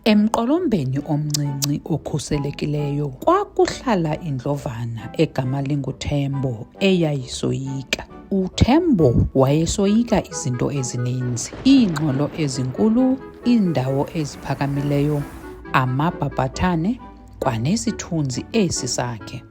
Emqolombeni omncinci okhuselekileyo kwakuhlala indlovana egama linguThembo eyayisoyika. UThembo wayesoyika izinto ezininzi, iingxolo ezinkulu, iindawo eziphakamileyo, amabhabhathane kwanesithunzi esi sakhe.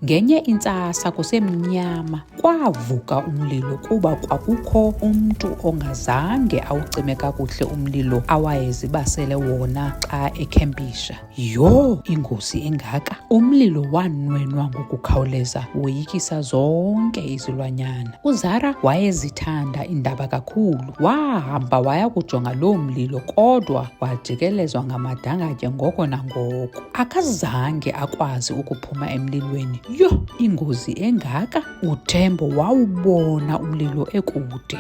Ngenye intsasa kusemnyama kwavuka umlilo kuba kwakukho umntu ongazange awucime kakuhle umlilo awayezibasele wona xa ekhempisha. Yho, ingozi engaka! Umlilo wanwenwa ngokukhawuleza woyikisa zonke izilwanyana. UZara wayezithanda iindaba kakhulu. Wahamba waya kujonga loo mlilo kodwa wajikelezwa ngamadangatye ngoko nangoko. Akazange akwazi ukuphuma emlilweni. Yho, ingozi engaka! UThembo wawubona umlilo ekude.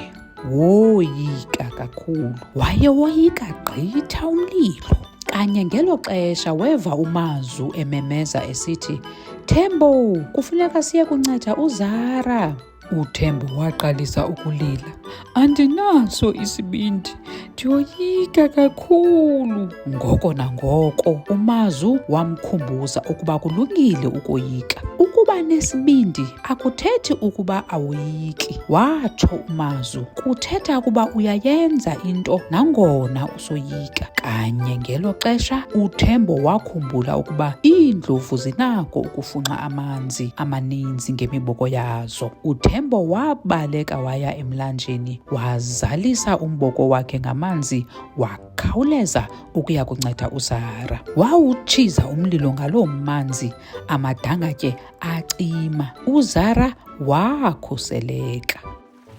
Woyika kakhulu. Waye woyika gqitha umlilo. Kanye ngelo xesha weva uMazu ememeza esithi, Thembo, kufuneka siye kunceda uZara. UThembo waqalisa ukulila. Andinaso isibindi, ndiyoyika kakhulu. Ngoko nangoko uMazu wamkhumbuza ukuba kulungile ukoyika. Ukuba nesibindi akuthethi ukuba awoyiki, watsho uMazu. Kuthetha ukuba uyayenza into nangona usoyika. Kanye ngelo xesha uThembo wakhumbula ukuba iindlovu zinako ukufunxa amanzi amaninzi ngemiboko yazo. UThembo wabaleka waya emlanjeni, wazalisa umboko wakhe ngamanzi wakhawuleza ukuya kunceda uZara. Wawutshiza umlilo ngaloo manzi, amadangatye acima. UZara wakhuseleka.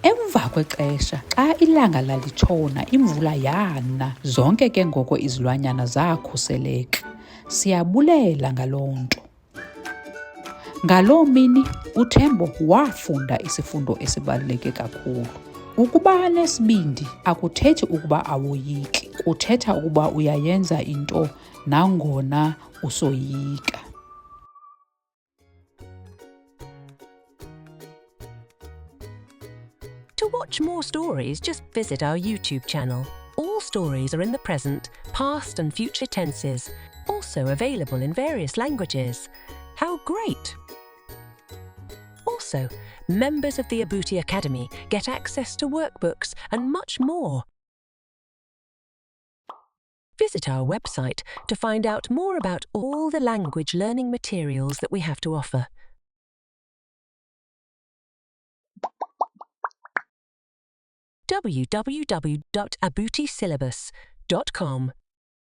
Emva kwexesha, xa ilanga lalitshona, imvula yana. Zonke ke ngoko izilwanyana zakhuseleka. Siyabulela ngaloo nto. Ngaloo mini uThembo wafunda isifundo esibaluleke kakhulu. Ukuba nesibindi akuthethi ukuba awoyiki, kuthetha ukuba uyayenza into nangona usoyika. To watch more stories, just visit our YouTube channel. All stories are in the present, past, and future tenses, also available in various languages. How great! Also, members of the Abuti Academy get access to workbooks and much more. Visit our website to find out more about all the language learning materials that we have to offer. www.abutisyllabus.com.